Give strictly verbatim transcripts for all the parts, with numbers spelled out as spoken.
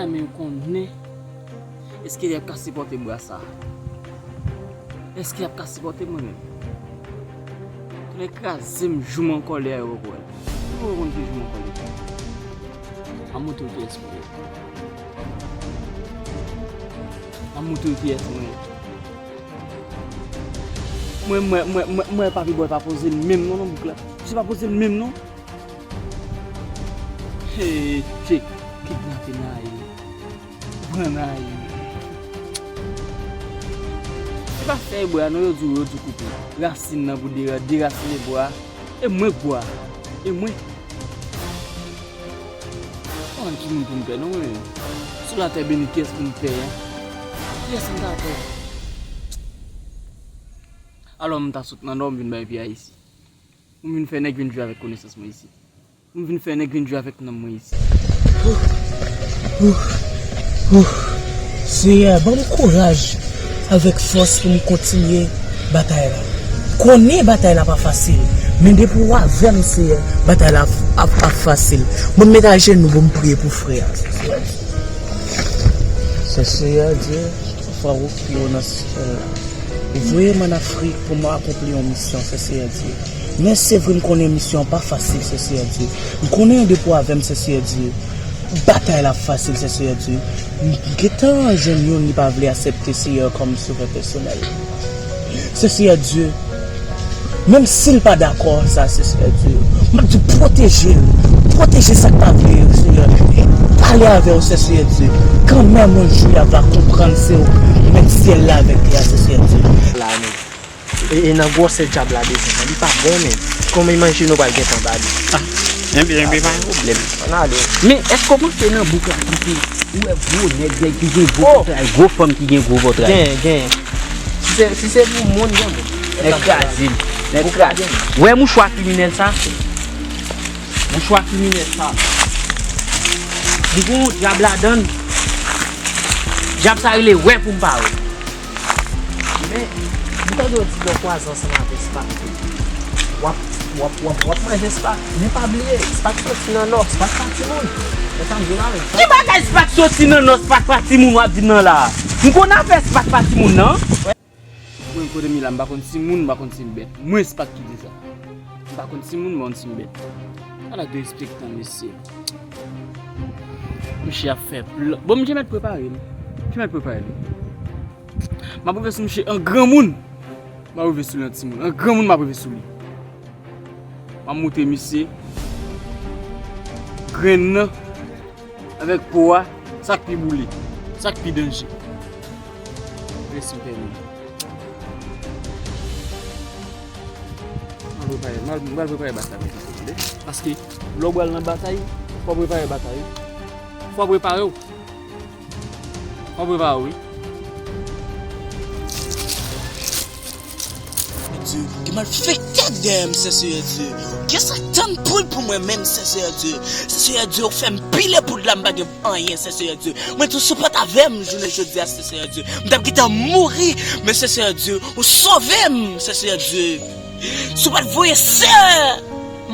Men konnen, èske y ap ka sipòte bra sa? Èske y ap ka sipòte mwen menm? Tonnè kraze m, jou m an kòlè a yo poko wè l. Ou konn ki jou m an kòlè. M ap montre w kiyès mwen ye. M ap montre w kiyès mwen ye. Mwen, mwen, mwen, mwen, mwen, Papi Bòy pa poze l menm non, nan bouk la. Misye pa poze l menm non. Hey, check. Kidnape Naï. Pran Naï. Se pa fèy bwa non, yo di w, yo di w koupe. Rasin nan pou dera-, derasine bwa. E mwen k bwa. E mwen. Mwen ki moun pou m pè non, mwen. Sou latè beni, kiyès pou m pè, en? Kiyès m ta pè? Alò, m ta sot nan nò, m vin bay pye a isi. M vin fè nèg vin jwe avèk konesans mwen isi. M vin fè nèg vin jwe avèk nanm mwen isi. Senyè, ban m kouraj avèk fòs pou m kontinye batay la. M konnen batay la pa fasil, men depi w avè m, Senyè, batay la ap, ap, ap fasil. Ban m met ajenou pou m priye pou frè a, Senyè. Senyè Dye, Fawouk ki yo nan syèl la. Ou voye m ann Afrik pou m akonpli yon misyon, Senyè Dye. Men se vre, m konnen misyon an pa fasil, Senyè Dye. M konnen depi w avè m, Senyè Dye, batay la ap fasil, Senyè Dye. M gentan jwenn youn, li pa vle aksepte Senyè kòm sovè pèsonèl. Senyè Dye, menm si l pa dakò sa, Senyè Dye, m ap di pwoteje l. Pwoteje sa k pa vle yo, Senyè. E pale avè yo, Senyè Dye. Kanmenm, yon jou, y ap va konprann se ou ki mèt syèl la avèk tè a, Senyè Dye. La, men. E, e nan gwosè dyab la devan, li pa bon, men. Kòman imajine w pral gentan ba li? Ah, enben, enben, pa gen pwoblèm. Ann ale. Men, èske w panse nan bouk la, ki Ou wè gwo nèg, nèg ki gen gwo Oh! Vòtray, gwo fanm ki gen gwo vòtray. Gen, gen. Si se, si se pou moun, gen moun. Nèg kraze m. Nèg kraze m. Wè mouchwa kriminèl sa? Mouchwa kriminèl sa. Li gon dyab ladan l. Dyab sa rele wè pou m pa wè. Men, m tande yo di lè w kwaze ansanm avèk Spak, w ap, w ap, w ap, w ap manje Spak. Men pa bliye, Spak soti nan nò, Spak pa timoun. Se sa m di w la menm. Ki bagay Spak soti nan nò, Spak pa timoun w ap di m nan la a? M konn afè Spak pa timoun nan. Mwen kote m ye la, m pa konn timoun, m pa konn timoun bèt. Mwen Spak ki di sa. M pa konn timoun, m pa konn timoun bèt. Ala derespektan, mesye. Misye ap fè plan. Bon, misye mèt prepare li. Misye mèt prepare li. M ap rive sou misye an granmoun. M ap rive sou li an timoun. An granmoun, m ap rive sou li. M ap montre misye grenn nan avèk po a, sa k pi boule, sa k pi danje. Resi pèdi. M al prepare, m al, m al prepare batay la, mesye, tande? Paske lè w pral nan batay, fò w prepare batay wi. Fò w prepare w. Fò w prepare w, wi. Dye, gen malfektè dèyè m, Senyè Dye. Gen sa k tann poul pou mwen menm, Senyè Dye. Senyè Dye, ou fè m pile poud la, m pa gen anyen, Senyè Dye. Mwen tou sou pòt avè m, jounen jodi a, Senyè Dye. M t ap gentan mouri, men Senyè Dye, ou sove m, Senyè Dye. Si w pa t voye sè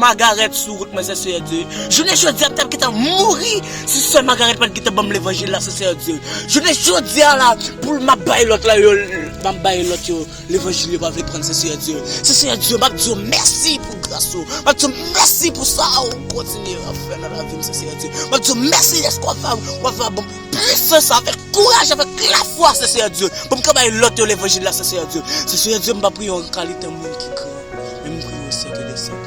Magarèt sou wout mwen, Senyè Dye, jounen jodi a, m t ap gentan mouri si sè Magarèt pa t gentan ban m levanjil la, Senyè Dye. Jounen jodi a la, poul m ap bay lòt la, yo, m ap bay lòt yo. Levanjil yo pa vle pran, Senyè Dye. Senyè Dye, m ap di w mèsi pou gras ou. M ap di w mèsi pou sa ou kontinye ap fè nan lavi m, Senyè Dye. M ap di w mèsi dèske w ap fè, w ap fè ban m pwisans, avèk kouraj, avèk lafwa, Senyè Dye, pou m ka bay lòt yo levanjil la, Senyè Dye. Senyè Dye, m pa priye w an kalite moun ki gran, men m priye w Sèk de Sèk.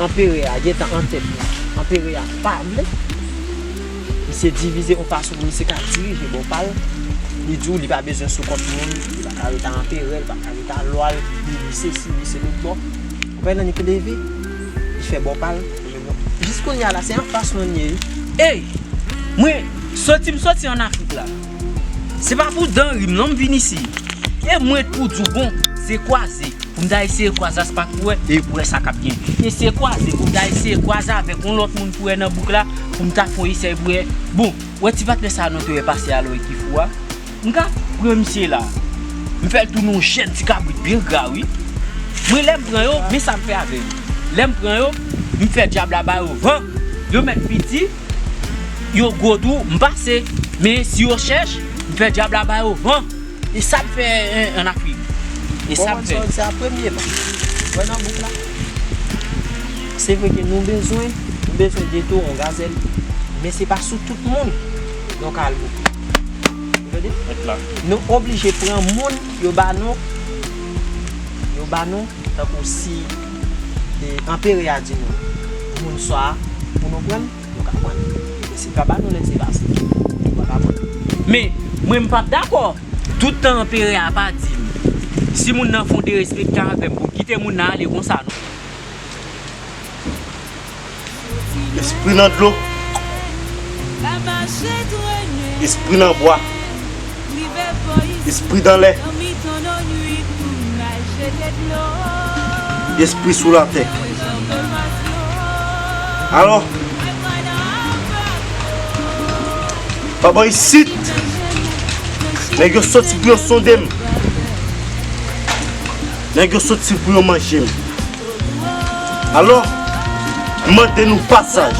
Anperè a gentan an tèt li. Anperè a pa vle. Misye divize yon fason pou misye ka dirije bò pa l. Li di w li pa bezwen sou kont moun, li pa ka rete a anperè, li pa ka rete a lwa l, li, li sesi, li se lòt bò. Ou wè nan li leve, li fè bò pa l. Jis kounye a la, se anfas nou ye. Ey! Mwen, soti m soti ann Afrik la. Se pa pou dan ri m non m vin isi. E mwen pou di w bon, se kwaze. Pou m ta eseye kwaze a Spak pou wè, e pou wè sa k ap gen. Eseye kwaze, pou m ta eseye kwaze avèk yon lòt moun pou wè nan bouk la, pou m ta fè yon esèy pou wè. Bon, wè ti patnè sa a nou te wè pase a lò e ki fou a. M ka pran misye la. M fè l tounen yon jèn ti kabrit byen gra wi. Mwen lè m pran yo, men sa m fè avè yo. Lè m pran yo, m fè dyab la ba yo van. Yo mèt piti, yo gwo tou, m pase. Men si yo chèch, m fè dyab la ba yo van. E sa m fè en, ann Afrik. E sa m fè. Bon, sa se a premye pa. Wè nan bouk la. Se vre ke nou bezwen, nou bezwen de towo, gazèl. Men se pa sou tout moun nou ka al bouk. Ou tande? Mèt la. Nou oblije pran moun yo ba nou, yo ba nou, tankou si e, anperè a di nou, moun sa a, pou nou pran l, nou ka pran l. Men si l pa ba nou lè se pase, nou pa ka pran l. Men, mwen m p ap dakò. Tout tan anperè a pa di m, si moun nan fè yon derespekte avè m pou kite moun nan ale konsa non. Espri nan dlo. Espri nan bwa. Espri nan lè. Espri sou latè. Alò, pa bò isit. Nèg yo soti pou yo sonde m. Nèg yo soti pou yo manje m. Alò, m mande nou pasaj.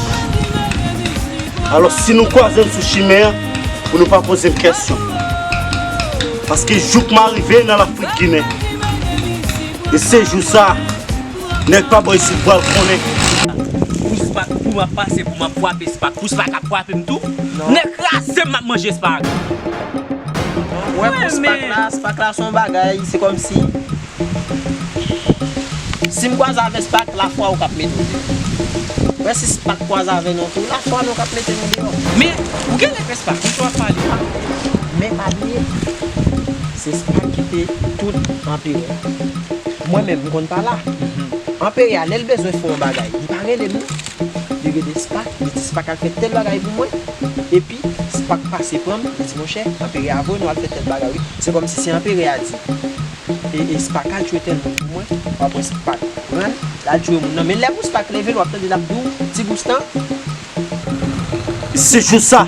Alò, si nou kwaze m sou chimen an, pou nou pa poze m kèsyon. Paske jouk m arive nan Lafrik Ginen, e se jou sa a, nèg pa bò isit pral konnen. Pou Spak, pou m ap pase, pou m ap frape Spak, pou Spak ap frape m tou. Nèg kraze m, m ap manje Spak. Wè pou Spak la, Spak la se yon bagay, se kòmsi si m kwaze avè Spak, lafwa ou k ap mete w deyò. Wè si Spak kwaze avè nou tou, lafwa nou k ap mete nou deyò. Men, ou genlè fè Spak, ou w ap pale a. Men pa bliye, se Spak ki te tout anperè. Mwen menm, m konn pa la. Anperè a, lè l bezwen fè yon bagay, li pa rele m non. Li rele Spak, li di Spak al fè tèl bagay pou mwen. Epi, Spak pase pran m, li di, monchè, anperè a voye nou al fè tèl bagay wi. Se kòmsi si anperè a di, e, e Spak al tchwe tèl moun pou mwen, w ap wè Spak pran l, l al tchwe moun nan. Men lè pou Spak leve l, w ap tande l ap di w, ti Goustan. Se jou sa,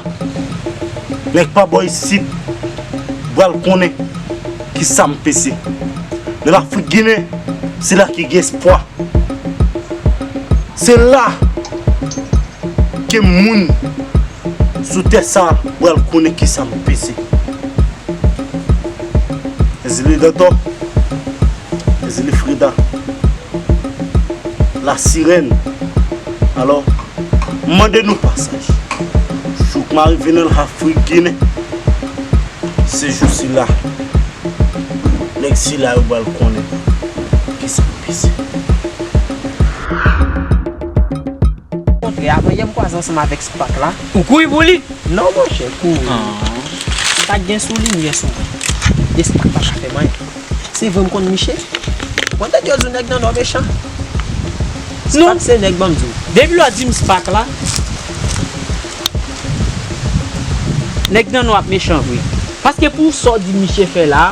nèg pa bò isit pral konnen kisa m peze. Nan Lafrik Ginen, se la ki gen espwa. Se la ke moun sou tè sa pral konnen kisa m peze. Ezili Dantò, Ezili Freda, Lasirèn. Alò, m mande nou pasaj. Jouk m arive nan Lafrik Ginen, se jou sila, nèg sila yo pral konnen kisa m peze. Kontrè, avan yè m kwaze ansanm avèk Spak la. Ou kouri pou li? Non, monchè, kouri. Ah. Spak gen sou limyè sou mwen. E Spak pa ka fè m anyen. Se vre m konn Miche. Ou konn tande yo di w nèg nan Nò mechan? Non. Spak se nèg, ban m di w. Depi lè w di m Spak la, nèg nan Nò ap mechan vre. Paske pou sa w di Miche fè la,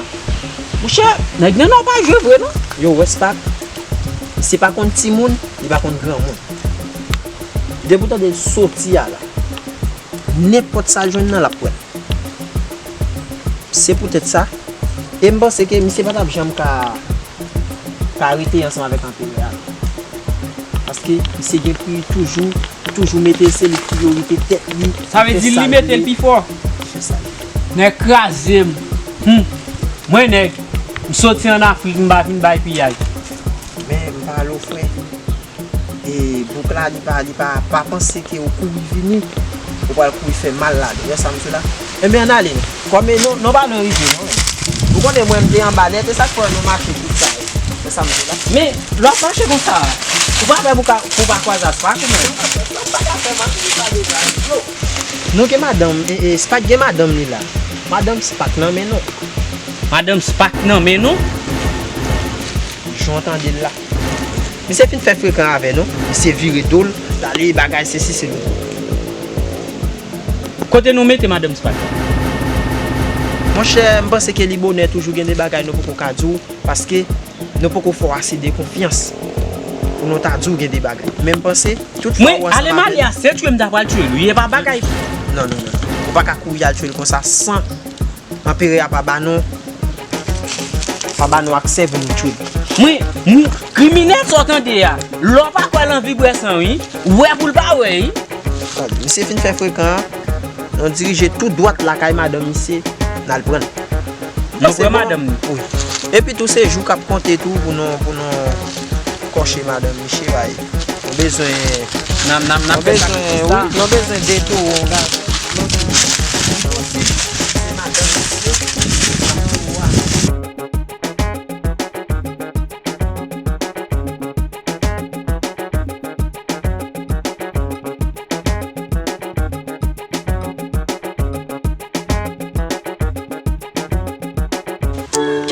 monchè, nèg nan Nò pa jwe vre non. Yo, wè Spak, se pa konn timoun, li pa konn granmoun. Depi w tande l soti a la, nenpòt sa l jwenn nan, l ap pran l. Se poutèt sa, e m panse ke misye pa t ap janm ka, ka rete ansanm avèk anperè a. Paske misye gen pou li toujou, toujou mete se li priyorite tèt li. Sa vle di li mete l pi fò. Se sa. Nèg kraze m. Hum. Mwen nèg, m soti ann Afrik, m pa vin bay piyay. Men m pale w frè. E bouk la, li pa, li pa, pa panse ke ou kouri vini, ou pral kouri fè mal ladan. Wè sa m di w la? Enben, ann ale. Kòm e non, non pa non rive non. Ou konnen mwen, m te anba nèt, e sa k fè nou mache tout sa. Wè sa m di w la? Men, lè w ap mache konsa, Ou pa pè pou ka, pou pa kwaze ak Spak ou menm? Nou gen madanm, e, e, Spak gen madanm li la. Madanm Spak nan men nou. Madanm Spak nan men nou? Jan w tande l la. Misye fin fè frekan avè nou. Misye vire do l, l ale bagay sesi selo. Kote nou mete madanm Spak? Monchè, m panse ke li bonè toujou gen de bagay nou poko ka di w, paske nou poko fè w ase de konfyans pou nou ta di w gen de bagay. Men m panse, tout fwa ou ansanm avè l. Mwen, ale m ale a, se tchwe m ta pral tchwe l wi, e pa bagay. Non, non, non. Ou pa ka kouri al tchwe l konsa san Anperè a pa ba nou, pa ba nou aksè pou nou tchwe l. Mwen, mwen, kriminèl sa w tande a, lè w pa kwè l anvi bwè san wi, ou wè pou l pa wè wi. Bon, misye fin fè frekan an, nou dirije tou dwat lakay madanm misye, n al pran l. Nou pran madanm ni. Wi. Epi tou se jou k ap konte tou pou nou, pou nou kòche madanm misye bay. Nou bezwen, n ap, n ap, n ap nou fè bezwen, sakritis wi, la. Nou bezwen detoure yon gason.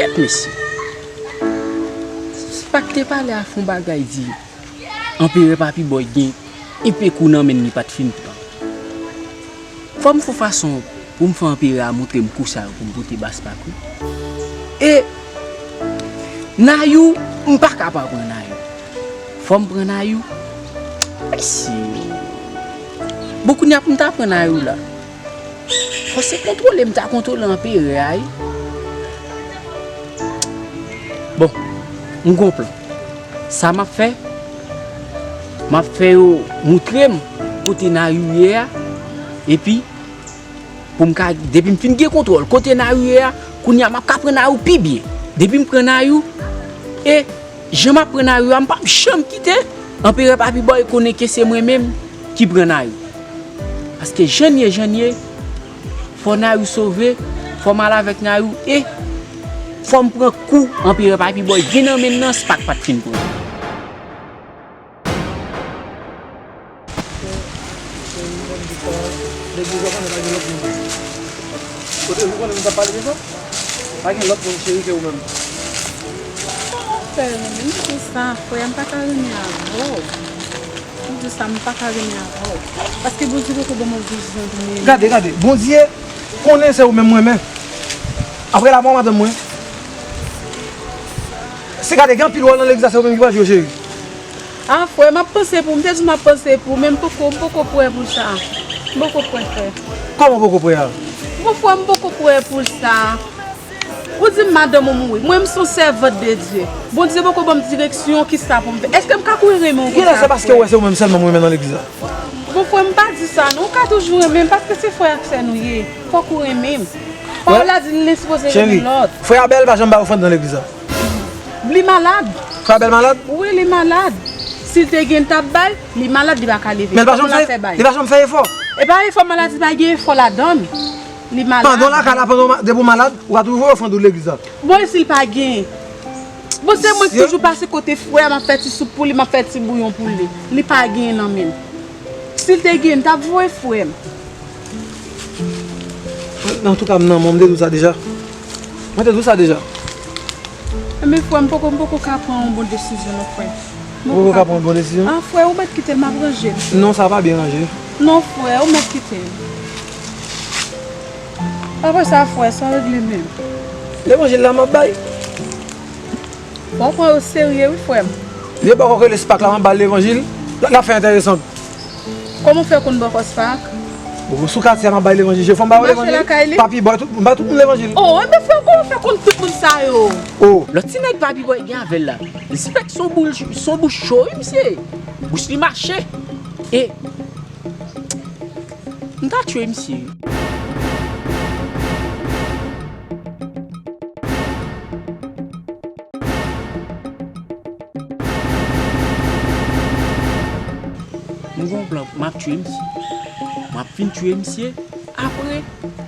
Kèt mesye. Spak te pale a fon bagay di Anperè Papi Bòy gen enpe kou nan men li pa t fin pran. Fò m fè fason pou m fè Anperè a montre m kou sa yo pou m pote ba Spak wi. E Nayou, m pa ka pa pran Nayou. Fò m pran Nayou. Mesye. Bon, kounye a pou m ta pran Nayou la. Fò se kontwole m ta kontwole Anperè a wi. Bon, m gon plan. Sa m ap fè, m ap fè yo moutre m kote Nayou ye a, epi pou m ka, depi m fin gen kontwòl kote Nayou ye a, kounye a m ap ka pran Nayou pi byen. Depi m pran Nayou, e jan m ap pran Nayou a, m p ap janm kite Anperè Papi Bòy konnen ke se mwen menm ki pran Nayou. Paske jan n ye, jan n ye, fò Nayou sove, fò m al avèk Nayou, e fò m pran kou Anperè Papi Bòy gen nan men n nan, Spak pa t fin pran. Legliz ou konnen pa gen lòt moun. Kote ou konnen nou t ap pale de sa? Pa gen lòt moun cheri ke ou menm. Frè, m di sa, frè, m pa ka renmen avè w. M di sa, m pa ka renmen avè w. Paske Bondye poko ban mwen vizyon pou mwen. Gade, gade, Bondye konnen se ou menm mwen renmen. Apre la mò madanm mwen. Se gade, gen anpil wòl nan legliz la, se ou menm ki pral jwe, cheri. Ah, frè, m ap panse pou, m te di w m ap panse pou, men m poko, m poko prè pou sa. M poko prè, frè. Kòman w poko prè a? Bon, frè, m poko prè pou sa. Ou di m madanm ou mouri. Mwen, m se yon sèvant de Dye. Bondye poko ban m direksyon kisa pou m fè. Èske m ka kouri renmen w konsa, frè? Genlè se paske w wè se ou menm sèlman m renmen nan legliz la. Bon, frè, m pa di sa, non. Ou ka toujou renmen m, paske se frè ak sè nou ye. Fòk ou renmen m. Pawòl la di l sipoze renmen lòt. Cheri, frè Abèl pa janm bay ofrann nan legliz la. Li malad. Frè Abèl malad? Wi, li malad. Si l te gen, l t ap bay. Li malad, li pa ka leve. Men l pa janm fè, li pa janm fè efò. E pa efò maladi, pa gen efò ladan l. Li malad. Pandan w lakay la, pandan w ma-, depi w malad, ou ka toujou voye ofrann ou legliz la. Bon, e si l pa gen? Bon, se mwen ki toujou pase kote frè, m ap fè ti soup pou li, m ap fè ti bouyon pou li. Li pa gen nan men l. Si l te gen, l t ap voye frè m. Antouka, m nan men w, m te di w sa deja. Mwen te di w sa deja. Enben, frè m, poko, m poko ka pran yon bon desizyon, non, frè. Ou poko ka pran yon bon desizyon? Ah, frè, ou mèt kite l, m ap ranje l. Non, sa pa byen ranje. Non, frè, ou mèt kite l. Apre sa, frè, sa regle menm. Levanjil la, m ap bay. Fò w pran yo serye, wi, frè m. Vye bòkò k rele Spak la, m ap ba l levanjil. L ap fè enteresan. Kòman w fè konn bòkò Spak? Bon, sou katye a, m ap bay levanjil. Fò m ba yo levanjil. Mache lakay li? Papi Bòy, tout, m bay tout moun levanjil. Oh, enben frè, kòman w fè konn tout moun sa yo? Oh. Lòt ti nèg Papi Bòy gen avè l la. Spak se yon boul, se yon bouch cho, wi, misye. Bouch li mache. E, m ta tchwe misye. M gon plan, m ap tchwe misye. M ap fin tchwe misye. Apre,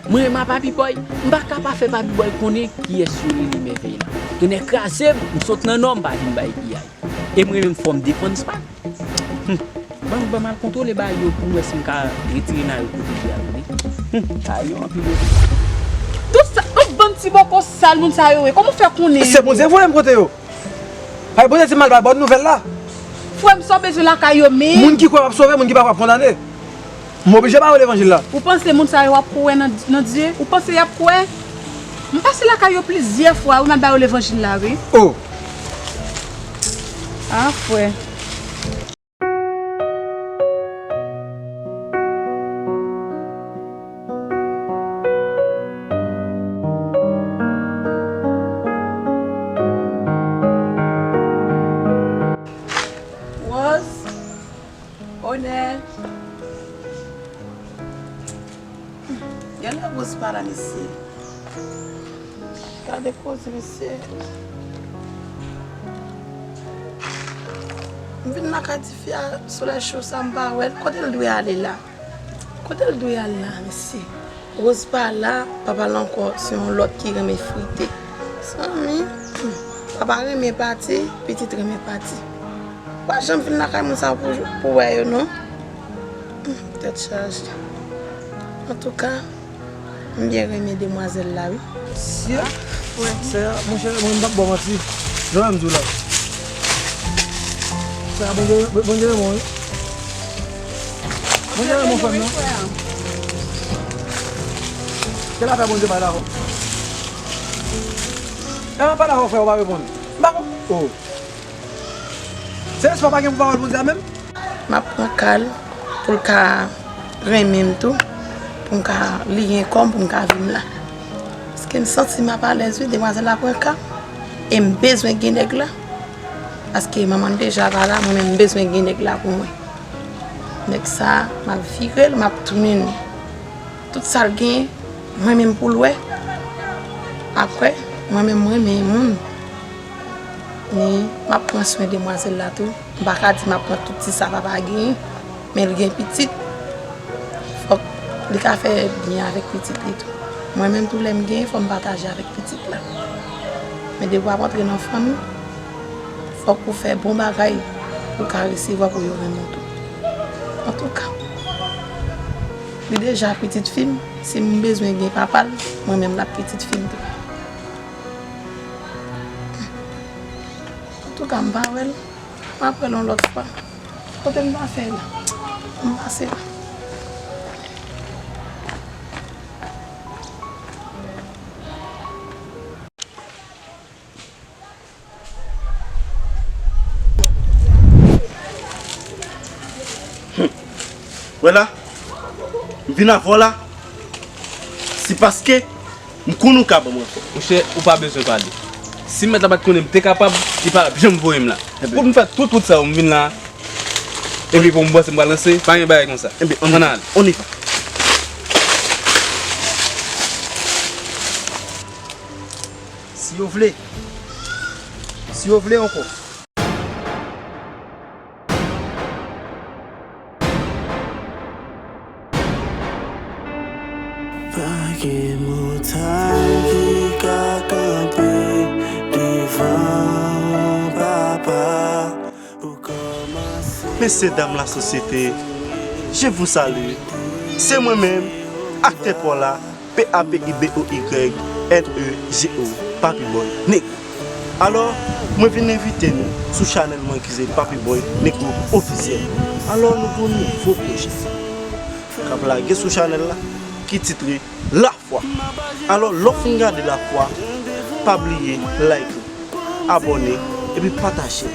mwen menm a Papi Bòy, m pa ka pa fè Papi Bòy konnen kiyès yo rele mèvèy la. Tonnè kraze m, m sot nan nò, m pa vin bay piyay. E mwen menm fò m defann Spak. Hum. Ban m, ban m al kontwole bagay yo pou m wè si m ka retire nan yo kote ki a vini. Hum. Bagay yo anpil yo. Tout sa, tout bann ti bòkò sal moun sa yo ye. Kòman w fè konnen yo? Se Bondye voye m kote yo. Ay, Bondye di m al bay bòn nouvèl la. Frè m, sa w bezwen lakay yo, men. Moun ki kwè w ap sove, moun ki pa kwè w ap kondane. M oblije ba yo levanjil la. Ou panse moun sa yo ap kwè nan, nan Dye? Ou panse y ap kwè? M pase lakay yo plizyè fwa, wi, m al ba yo levanjil la, wi. Oh. Ah, frè. Rose, Onè. Genlè Rose pa la, mesye. Gade koze, mesye. M vin lakay tifi a, solèy cho sa, m pa wè l. Kote l dwe ale la? Kote l dwe al la, mesye? Rose pa la, papa l ankò, se yon lòt ki renmen frite. Zanmi, hmm, papa renmen pati, pitit renmen pati. Pa janm vin lakay moun sa pou, pou wè yo, non. Hmm, tèt chaje. Antouka, m byen renmen demwazèl la, wi. Sè, sè, monchè, mwen m p ap ba w manti. Jan m di w la. Sè, Bondye, Bondye renmen w, wi. Bondye renmen w, frè m, non. Kèl afè Bondye bay la, ho? E, pa la, ho, frè, ou pa reponn. M pa kon-, oh. Se respè w pa gen pou pawòl Bondye a menm? M ap pran ka l pou l ka renmen m tou, pou m ka, li gen kò m pou m ka vin la. Paske m santi m ap alèz, wi, demwazèl la pran ka m. E m bezwen gen nèg la. Paske manman l deja pa la, mwen menm m bezwen gen nèg la pou mwen. Nèg sa, m ap vire l, m ap tounen l. Tout sa l genyen, mwen menm pou l wè. Apre, mwen menm, mwen renmen moun. Men, m ap pran swen demwazèl la tou. M pa ka di m ap pran tout ti sa papa genyen, men l gen pitit. Fòk li ka fè byen avèk pitit li tou. Mwen menm tou, lè m genyen, fò m pataje avèk pitit la. Men depi w ap antre nan fanmi, fòk ou fè bon bagay pou l ka resevwa, pou yo renmen w tou. Antouka, li deja pitit fi m, si m bezwen gen papa l, mwen menm l ap pitit fi m tou. Antouka, m pa wè l. M ap wè l yon lòt fwa. Kote m pase la? M pase la. Wè la, m vin avè w la, se paske m konn ou ka ban m ranfò. Monchè, ou pa bezwen pale. Si mèt la pa t konnen m te kapab, li pa t ap janm voye m la. Ebyen. Pou m fè tout wout sa yo, m vin la. Epi pou m panse m pral ranse, pa gen bagay konsa. Ebyen, on y va. Ann ale. On y va. Si yo vle, si yo vle ankò. Pa gen montay ki ka kanpe devan w, papa. Ou kòmanse. Mesye dam lasosyete, je vous salue. Se mwen menm, aktè pa w la, P A P I B O Y N E G O, Papi Boy Negro. Alò, mwen vin envite nou sou chanèl mwen ki se Papi Boy Negro Ofisyèl. Alò, nou gen yon nouvo pwojè k ap lage sou chanèl la ki titre Lafwa. Alò, lè w fin gade Lafwa, pa bliye like, abòne, epi pataje.